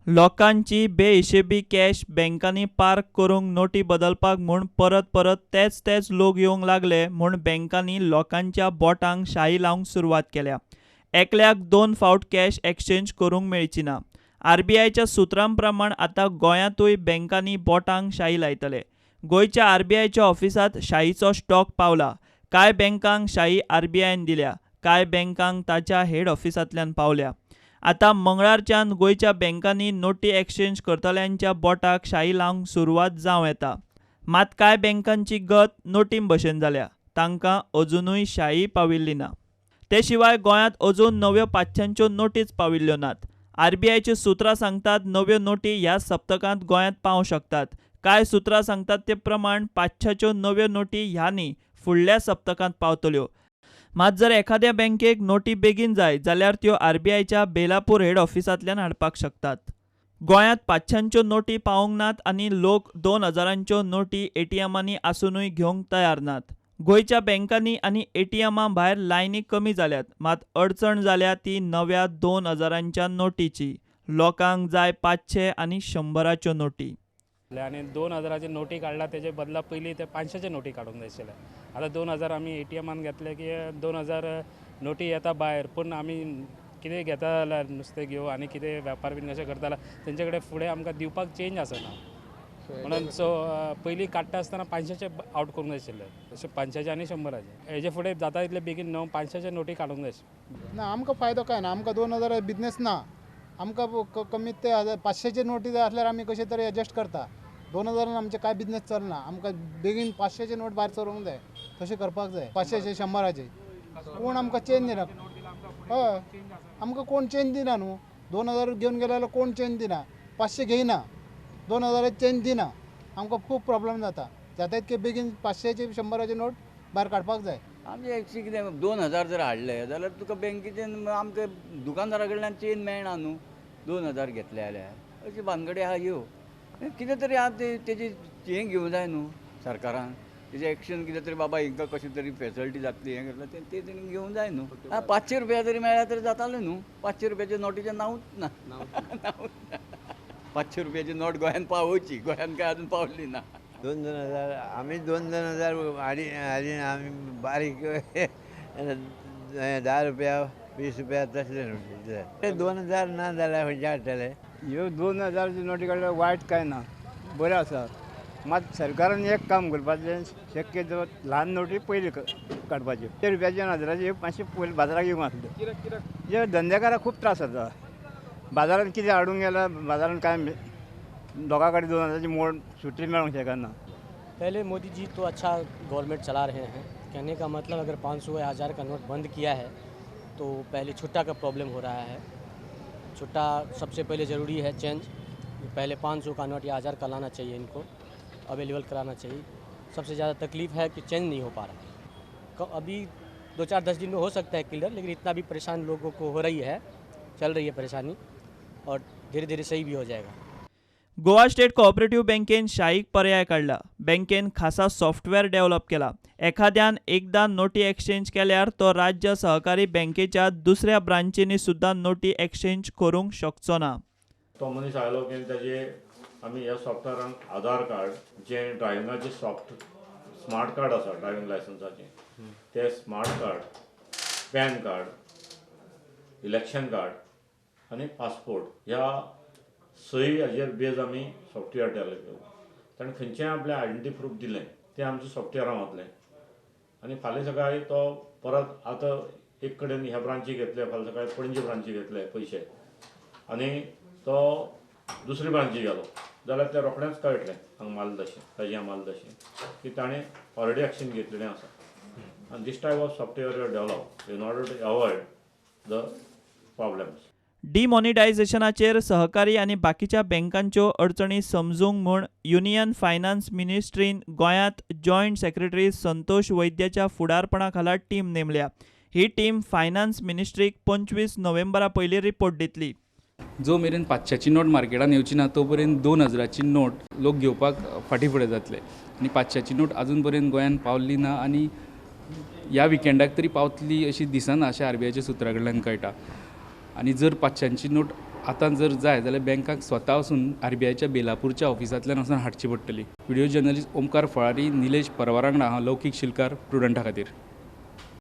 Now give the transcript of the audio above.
लोकांची बेहिशेबी कॅश बँकांनी पार्क करूंक नोटी बदलपाक म्हूण परत परत तेच तेच लोक येवंक लागले म्हूण बँकांनी लोकांच्या बोटांक शाई लावंक सुरवात केल्या. एकल्याक 2 फावट कॅश एक्सचेंज करूंक मेळची ना. आरबीआयच्या सुत्रां प्रमाण आतां गोंयांतूय बँकांनी बोटांक शाई लायतले. गोंयच्या आरबीआयच्या ऑफिसांत शाईचो स्टॉक पावला. कांय बँकांक शाई आरबीआयन दिल्या, कांय बँकांक ताच्या हेड ऑफिसांतल्यान पावल्या. आतां मंगळारच्यान गोंयच्या बँकांनी नोटी एक्सचेंज करतल्यांच्या बोटाक शाई लावंक सुरवात जावं येता. मात कांय बँकांची गत नोटीं भशेन जाल्या, तांकां अजुनूय शाई पाविल्ली ना. ते शिवाय गोंयांत अजून नव्यो 500च्यो नोटीच पाविल्ल्यो नात. आरबीआयची सुत्रां सांगतात नव्यो नोटी ह्या सप्तकांत गोंयांत पावंक शकतात. कांय सुत्रां सांगतात ते प्रमाण 500च्यो नव्यो नोटी ह्या न्ही फुडल्या सप्तकांत पावतल्यो. मात जर एखाद्या बँकेक नोटी बेगीन जाय जाल्यार त्यो आरबीआयच्या बेलापूर हेड ऑफिसांतल्यान हाडपाक शकतात. गोंयांत 500च्यो नोटी पावोवंक नात आनी लोक 2000च्यो नोटी एटीएमांनी आसुनूय घेवंक तयार नात. गोंयच्या बँकांनी आनी एटीएमा भायर लायनी कमी जाल्यात, मात अडचण जाल्या ती नव्या 2000च्या नोटीची. लोकांक जाय 500 आनी 100च्यो नोटी. आनी 2000ची नोटी काडला तेजे बदला पयलीं ते 500चे नोटी काडूंक जाय आशिल्ले. आतां 2000 आमी एटीएमान घेतले की 2000 नोटी येता भायर, पूण आमी कितें घेता जाल्यार नुस्तें घेवं आनी कितें वेपार बीन कशें करता जाल्यार तेंचे कडेन फुडें आमकां दिवपाक चेंज आसना. म्हणून सो पयलीं काडटा आसतना 500चे आवट करूंक जाय आशिल्ले, अशें 500चे आनी 100चे. हेजे फुडें जाता तितले बेगीन न्हू 500चे नोटी काडूंक जाय आशिल्ले. ना, आमकां फायदो कांय ना. आमकां 2000 बिजनेस ना. आमकां कमीत ते 500चे नोटी जाय आसल्यार आमी कशें तरी एडजस्ट करता. 2000 आमचें कांय बिजनेस चलना. आमकां बेगीन 500चे नोट भायर सरूंक जाय, तशें करपाक जाय. 500चे 100चे कोण आमकां चेंज दिना. हय, आमकां कोण चेंज दिना न्हू. 2000 घेवन गेले जाल्यार कोण चेंज दिना, 500 घेयना, 2000 चेंज दिना. आमकां खूब प्रॉब्लम जाता. जाता तितके बेगीन 500चे 100चे नोट भायर काडपाक जाय. आमचे एक्चुअली कितें 2000 जर हाडले जाल्यार तुका बँकेच्यान आमकां दुकानदारा कडल्यान चेंज मेळना न्हू. 2000 घेतले जाल्यार अशी भानगडी आहा ह्यो. कितें तरी आतां तेजी हें घेवंक जाय न्हू सरकारान, तेजें एक्शन कितें तरी बाबा हिंकां कशें तरी फेसिलिटी जातली हें करतलें तें तेणी घेवंक जाय न्हू. आं, 500 रुपया तरी मेळ्ळ्यार तरी जातालें न्हू. 500 रुपयाचे नोटीचें नांवूच ना. नांवूच ना. 500 रुपयाची नोट गोंयांत पावोवची, गोंयांत काय अजून पावली ना. 2-2 हजार आमी 2-2 हजार हाडी हाडी आमी बारीक 10 रुपया 20 रुपया तसले नोटी. 2000 ना जाल्यार खंयचे हाडटले? ह्यो 2000च्यो नोटी काडल्यार वायट कांय ना, बरें आसा. मात सरकारान एक काम करपाचें, शक्य ल्हान नोटी पयली काडपाच्यो. 100 रुपयाचे 1000चे मातशें पयलीं बाजाराक येवंक आसल्यो. जे धंदेकाराक खूब त्रास जाता. बाजारान कितें हाडूंक गेल्यार बाजारान कांय लोकां कडेन 2000ची मोड सुटी मेळोंक शकना. पहले मोदी जी तो अच्छा गवर्नमेंट चला रहे हैं. कहने का मतलब अगर 500 या 1000 का नोट बंद किया है तो पहले छुट्टा का प्रॉब्लम हो रहा है. छुट्टा सबसे पहले ज़रूरी है चेंज. पहले 500 का नोट या 1000 का लाना चाहिए, इनको अवेलेबल कराना चाहिए. सबसे ज़्यादा तकलीफ़ है कि चेंज नहीं हो पा रहा है. अभी 2-4-10 दिन में हो सकता है क्लियर, लेकिन इतना भी परेशान लोगों को हो रही है, चल रही है परेशानी, और धीरे धीरे सही भी हो जाएगा. गोवा स्टेट कोऑपरेटिव्ह बँकेन शाईक पर्याय काडला. बँकेन खासा सॉफ्टवेअर डेव्हलप केला. एखाद्यान एकदां नोटी एक्सचेंज केल्यार तो राज्य सहकारी बँकेच्या दुसऱ्या ब्रांचींनी सुद्दां नोटी एक्सचेंज करूंक शकचो ना. तो मनीस आयलो की ताजे आमी ह्या सॉफ्टवेअरान आधार कार्ड जें ड्रायविंगाचें सॉफ्ट स्मार्ट कार्ड आसा, ड्रायविंग लायसन्साचें तें smart card, PAN card, election card आनी पासपोर्ट ह्या सही हाजेर बेज आमी सॉफ्टवेअर डेवलप केला. ताणें खंयचेंय आपलें आयडेंटिटी प्रूफ दिलें तें आमच्या सॉफ्टवेअरान वतलें आनी फाल्यां सकाळीं तो परत आतां एक कडेन ह्या ब्रांची घेतले, फाल्यां सकाळीं पणजे ब्रांची घेतले पयशे आनी तो दुसरी ब्रांची गेलो जाल्यार तें रोखडेंच कळटलें हांगा मारलें तशें ताजें मारलें तशें की ताणें ऑलरेडी एक्शन घेतलेलें आसा. आनी this type of software develop in order to avoid the problems. डिमॉनिटायझेशनाचेर सहकारी आनी बाकीच्या बँकांच्यो अडचणी समजूंक म्हूण युनियन फायनान्स मिनिस्ट्रीन गोंयांत जॉयंट सेक्रेटरी संतोष वैद्याच्या फुडारपणा खाला टीम नेमल्या. ही टीम फायनान्स मिनिस्ट्रीक 25 नोव्हेंबरा पयलीं रिपोर्ट दितली. जो मेरेन 500ची नोट मार्केटान येवची ना तो पर्यंत 2000ची नोट लोक घेवपाक फाटीं फुडें जातले आनी 500ची नोट अजून पर्यंत गोंयान पावली ना आनी ह्या विकेंडाक तरी पावतली अशी दिसना अशें आरबीआयच्या सुत्रा कडल्यान कळटा. आनी जर 500ची नोट आतां जर जाय जाल्यार बँकाक स्वता वचून आरबीआयच्या बेलापूरच्या ऑफिसांतल्यान वचून हाडची पडटली. व्हिडियो जर्नलिस्ट ओमकार फळारी, निलेश परवारा वांगडा हांव लौकीक शिलकार, प्रुडंटा खातीर.